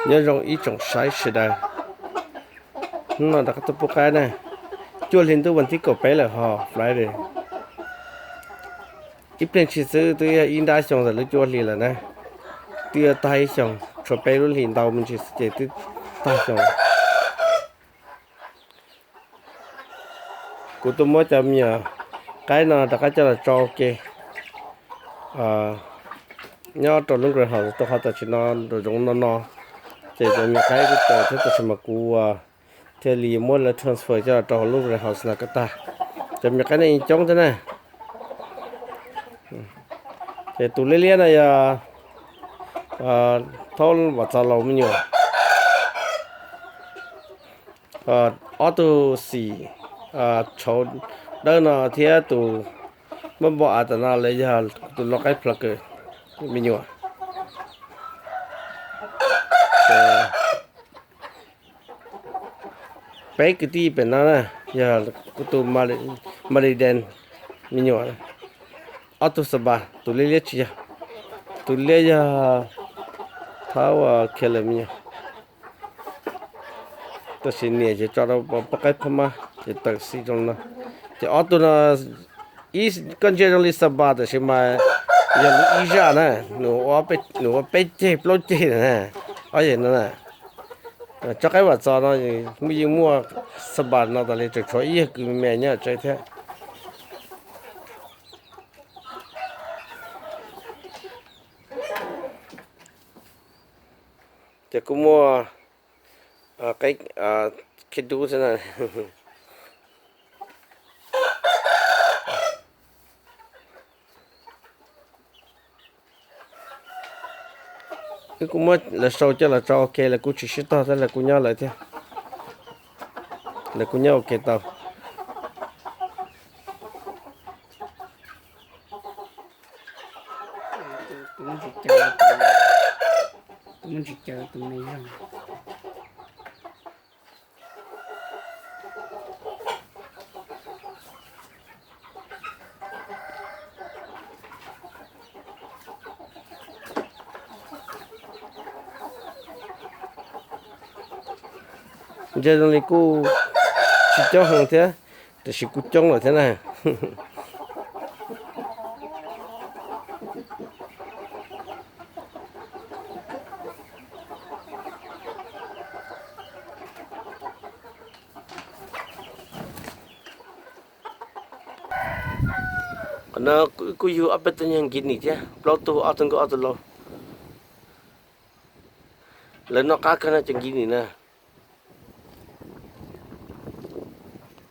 Nyob zoo ib tsoom saib sawv daws, hnub no rov qab tuaj pub qaib na. Cuaj hli ntuj vas thib kaum peb lawm ho Friday. Ib pliag ntshis xwb twb yog ib nrab xyoo ntawm lub cuaj hli lawm na. Twb yuav tag ib xyoos, tshuav peb lub hlis ntau me ntsis xwb ces twb tag xyoo. Kuv tuaj muab cov me nyuam qaib no rov qab coj los tso ua ke nyob rau lub greenhouse rau qhov tam sim no nram zoov no no, ces cov me nyuam qaib kuj tawm thiab, tab sis mas kuv thiaj li muab lawv transfer coj los rau hauv lub greenhouse no kom tag. Cov me nyuam qaib no yeej coob thiab na. Ces tus liab liab no yog thaub Vam Txos Laus me nyuam. Ob tug xim tshauv dawb no thiab tus npoj npoj av tom no lawv yog tus lau qaib plucker me nyuam. Peb kwv tij pem no na, yog kuv tus Maliden me nyuam, ob tug Saba, tus liab liab tsis yog, tus liab yog thaub Keller me nyuam. Tab sis niam ces tso rau poj qaib phab mab ces tawm xim zoo no. Ces ob tug no, ib, koj ntsia zoo li Saba tab sis mas yog lub ib zaj na, nws ua peb ceg plaub ceg na. Ob yam no na, tsob qaib Vam Txos no muaj, yeej muaj Saba no tas li, tseem tshuav ib yam kws me me nyob tsev thiab. Ces kuj muaj qe dub xwb na. Wb kuj muab lawv sau coj los tso ua ke, lawv kuj tsis sib tog thiab, lawv kuj nyob lawv thiab. Lawv kuj nyob ua ke tau. Ntsia zoo li kuj tsis coob heev thiab, tiam sis kuj coob lawm thiab na. Qhov no kuj yug ob peb tug nyuag Guinea thiab, plaub tug, ob tug nkauj ob tug laus. Lawv noj qab kawg no cov Guinea na.